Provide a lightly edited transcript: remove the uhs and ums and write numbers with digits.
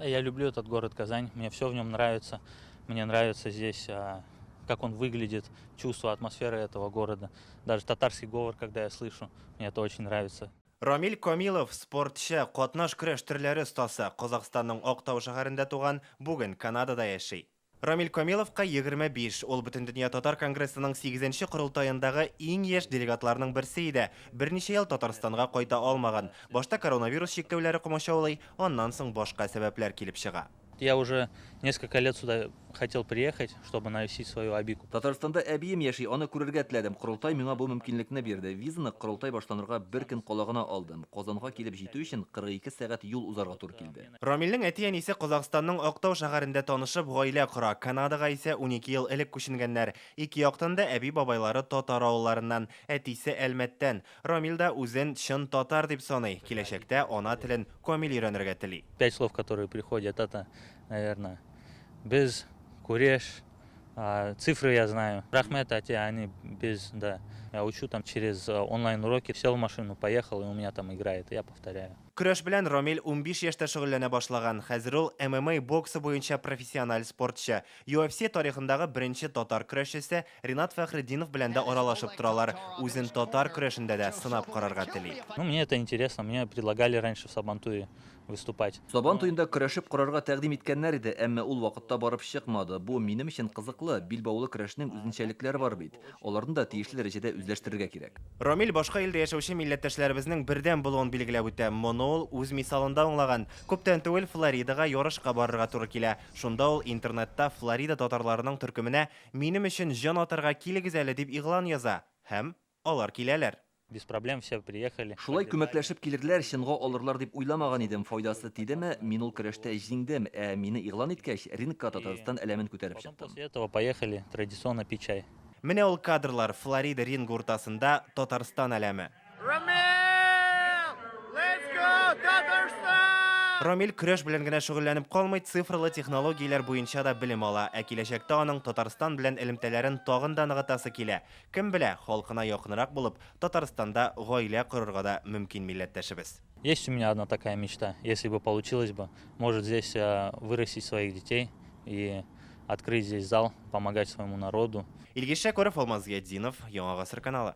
Я люблю этот город Казань, мне все в нем нравится. Мне нравится здесь, как он выглядит, чувство, атмосфера этого города. Даже татарский говор, когда я слышу, мне это очень нравится. Рамил Камилов, спортчы, катнаш көрәш төрләре остасы, Казахстанның Актау шәһәрендә туган, бүген Канадада яши. Рамил Камиловка 25, ул Бөтендөнья татар конгрессының сигезенче корылтаендагы иң яшь делегатларның берсе иде. Берничә ел Татарстанга кайта алмаган. Башта коронавирус чикләүләре комачаулый, аннан соң башка сәбәпләр килеп чыга. Я уже несколько лет сюда хотел приехать, чтобы навестить свою абику. Татарстанда әбием яши, аны күрергә теләдем. Корылтай миңа бу мөмкинлекне бирде. Визаны корылтай башланырга бер көн кала гына алдым. Казанга килеп җитү өчен 42 сәгать юл узарга туры килде. Рамилнең әти-әнисе Казахстанның Актау шәһәрендә танышып, гаилә кора. Канадага исә 12 ел элек күченгәннәр. Ике яктан да әби-бабайлары татар авылларыннан, әтисе Әлмәттән. Рамил дә үзен чын татар дип саный, киләчәктә ана телен камил өйрәнергә тели. Пять слов, которые приходят, это, наверное, без, көрәш, цифры я знаю. Рәхмәт, әти, әни, без, да. Я учу там через онлайн-уроки, сел в машину, поехал, и у меня там играет, я повторяю. Көрәш белән Рамил 15 яшьтә шөгыльләнә башлаган. Хәзер ул ММА боксы буенча профессиональ спортчы. UFC тарихындагы беренче татар көрәшчесе Ринат Фәхретдинов белән дә аралашып торалар. Үзен татар көрәшендә дә сынап карарга тели. Ну, мне это интересно. Мне предлагали раньше в Сабантуе выступать. Сабан туенда көрәшеп карарга тәкъдим иткәннәр иде, әмма ул вакытта барып чыкмады. Бу минем өчен кызыклы, билбаулы көрәшнең үзенчәлекләре бар бит. Аларны да тиешле дәрәҗәдә үзләштерергә кирәк. Рамил башка илдә яшәүче милләттәшләребезнең бердәм булуын билгеләп үтә. Моны ул үз мисалында аңлаган. Күптән түгел Флоридага ярышка барырга туры килә. Шунда ул интернетта Флорида татарларының төркеменә «Минем өчен җан атарга килегез әле» дип игълан яза. Һәм алар киләләр. Без проблем все приехали. Шулай күмәкләшеп килерләр, чынга алырлар дип уйламаган идем. Файдасы тидеме, мин ул көрәштә җиңдем. Ә мине игълан иткәч, рингка Татарстан әләмен күтәреп Потом чыктым. после этого поехали традиционно пить чай. Менә ул кадрлар: Флорида ринг уртасында Татарстан әләме. Ramil! Let's go, Tatarstan! Рамил көрәш белән генә шөгыльләнеп калмый, цифрлы технологияләр буенча да белем ала. Ә киләчәктә аның Татарстан белән элемтәләрен тагын да ныгытасы килә. Кем белә, халкына якынрак булып, Татарстанда гаилә корырга да мөмкин милләттәшебез. Есть у меня одна такая мечта. Если бы получилось бы, может, здесь вырастить своих детей и открыть здесь зал, помогать своему народу. Илгиз Шәкүров, Алмаз Зиятдинов, Яңа Гасыр каналы.